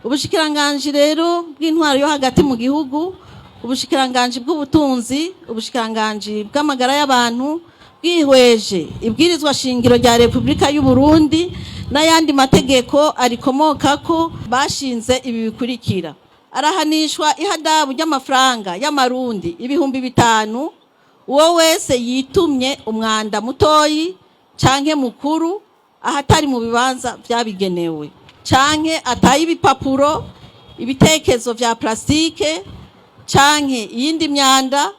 Ubushikiranganji rero bw'intwaro yo hagati mu gihugu, ubushikiranganji bw'ubutunzi, ubushikiranganji bw'amagara y'abantu, bwihweje ibwirizwa shingiro rya Repubulika y'u Burundi n'ayandi mategeko arikomokako, bashinze ibi bikurikira: arahanishwa ihadabu ry'amafaranga y'amarundi 5000 uwo wese yitumye umwanda mutoyi canke mukuru ahatari mu bibanza vyabigenewe, canke ataye ibipapuro, ibitekezo vya plastike canke iyindi myanda,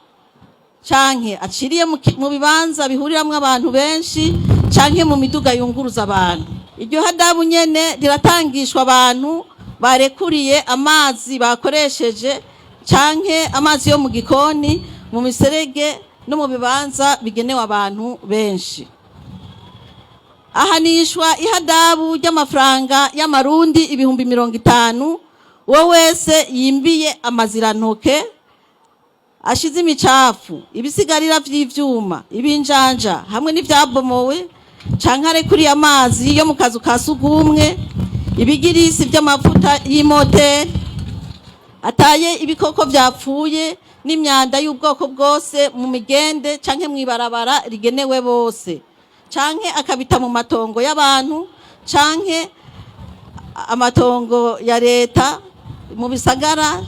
canke aciriye mu bibanza bihuriramwo abantu benshi canke mu miduga yunguruza abantu. Iryo hadabu nyene riratangishwa abantu barekuriye amazi bakoresheje canke amazi yo mu gikoni mu miserege no mu bibanza bigenewe abantu benshi. Ahanishwa ihadabu ry'amafaranga y'amarundi 50,000 uwo wese yimbiye amazirantoke, ashize imicafu, ibisigarira vy'ivyuma, ibinjanja hamwe n'ivyabomowe, canke arekuriye amazi yo mu kazu ka sugumwe, ibigirisi vy'amavuta y'imoteri, ataye ibikoko vyapfuye n'imyanda y'ubwoko bwose mu migende canke mw'ibarabara rigenewe bose, canke akabita mu matongo y'abantu canke amatongo ya leta, mu bisagara,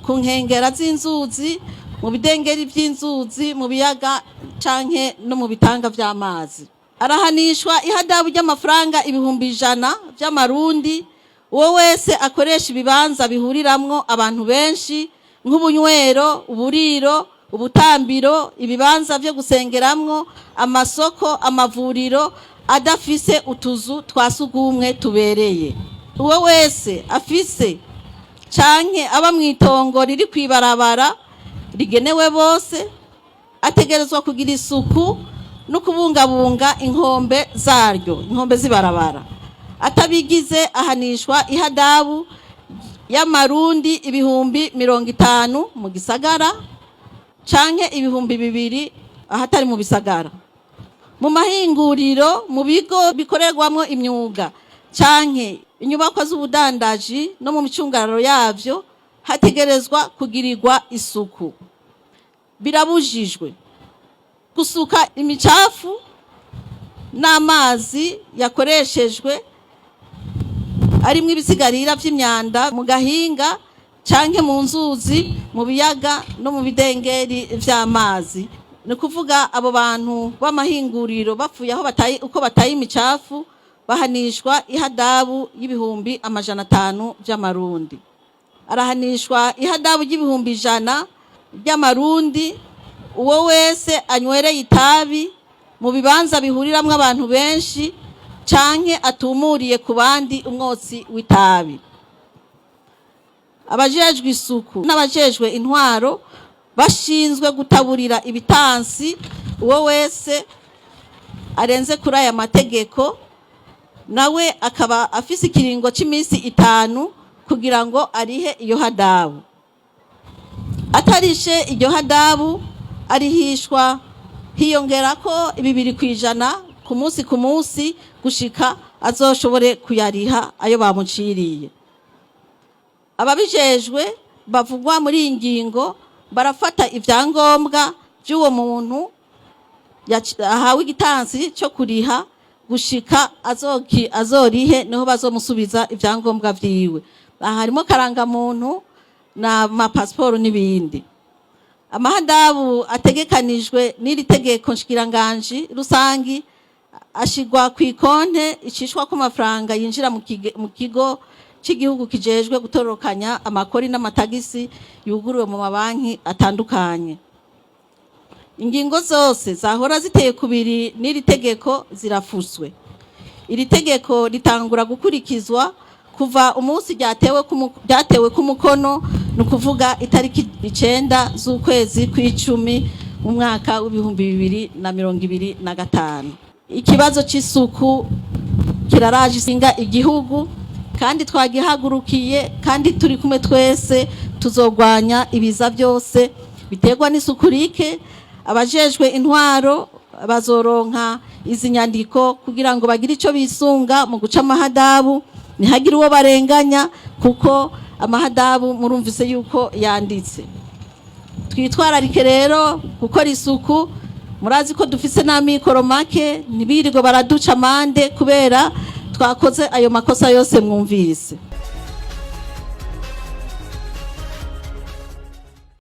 ku nkengera z'inzuzi, mu bidengeri vy'inzuzi, mu biyaga canke no mu bitanga vy'amazi. Arahanishwa ihadabu ry'amafaranga 100,000 vy'amarundi uwo wese akoresha ibibanza bihuriramwo abantu benshi nk'ubunywero, uburiro, ubutambiro, ibibanza vyo gusengeramwo, amasoko, amavuriro adafise utuzu twa sugumwe tubereye. Uwo wese afise canke aba mw'itongo riri kw'ibarabara rigenewe bose ategerezwa kugira isuku no kubungabunga inkombe zaryo, inkombe z'ibarabara. Atabigize ahanishwa ihadabu y'amarundi 50,000 mu gisagara canke 2000 ahatari mu bisagara. Mu mahinguriro, mu bigo bikorerwamwo imyuga canke inyubakwa z'ubudandaji no mu micungararo yavyo hategerezwa kugirirwa isuku. Birabujijwe gusuka imicafu n'amazi yakoreshejwe arimwo ibisigarira vy'imyanda mu gahinga canke mu nzuzi, mu biyaga no mu bidengeri vy'amazi. Ni ukuvuga abo bantu b'amahinguriro bapfuye aho bataye, uko bataye imicafu, bahanishwa ihadabu y'500,000 vy'amarundi. Arahanishwa ihadabu ry'100,000 ry'amarundi uwo wese anywereye itabi mu bibanza bihuriramwo abantu benshi canke atumuriye ku bandi umwotsi w'itabi. Abajejwe isuku n'abajejwe intwaro bashinzwe gutaburira ibitansi uwo wese arenze kuri aya mategeko, nawe akaba afise ikiringo c'imisi 5 kugira ngo arihe iyo hadabu. Atarishe iryo hadabu, arihishwa hiyongerako 2% ku munsi ku munsi gushika azoshobore kuyariha ayo bamuciriye. Ababijejwe bavugwa muri iyi ngingo barafata ivyangombwa vy'uwo muntu ahawe igitansi cyo kuriha gushika azorihe, niho bazomusubiza ivyangombwa vyiwe. Aha harimo karangamuntu na mapasiporo n'ibindi. Amahadabu ategekanijwe n'iri tegeko nshikiranganji rusangi ashigwa ku ikonte icishwa ku mafaranga yinjira mu kigo cy'igihugu kijejwe gutororokanya amakori n'amatagisi yuguruwe mu mabanki atandukanye. Ingingo zose zahora ziteye kubiri n'iri tegeko zirafuswe. Iri tegeko ritangura gukurikizwa kuva umunsi ryatewe ku mukono, ni ukuvuga itariki 9 z'ukwezi kw'icumi mu mwaka w'2025. Ikibazo c'isuku kiraraje isinga igihugu, kandi twagihagurukiye, kandi turi kumwe twese tuzogwanya ibiza byose biterwa n'isuku rike. Abajejwe intwaro bazoronka izi nyandiko kugira ngo bagire ico bisunga mu guca amahadabu no Ntihagire uwo barenganya, kuko amahadabu murumvise yuko yanditse. Twitwararike rero gukora isuku. Murazi ko dufise n'amikoro make, ntibirirwe baraduca amande kubera twakoze ayo makosa yose mwumvise.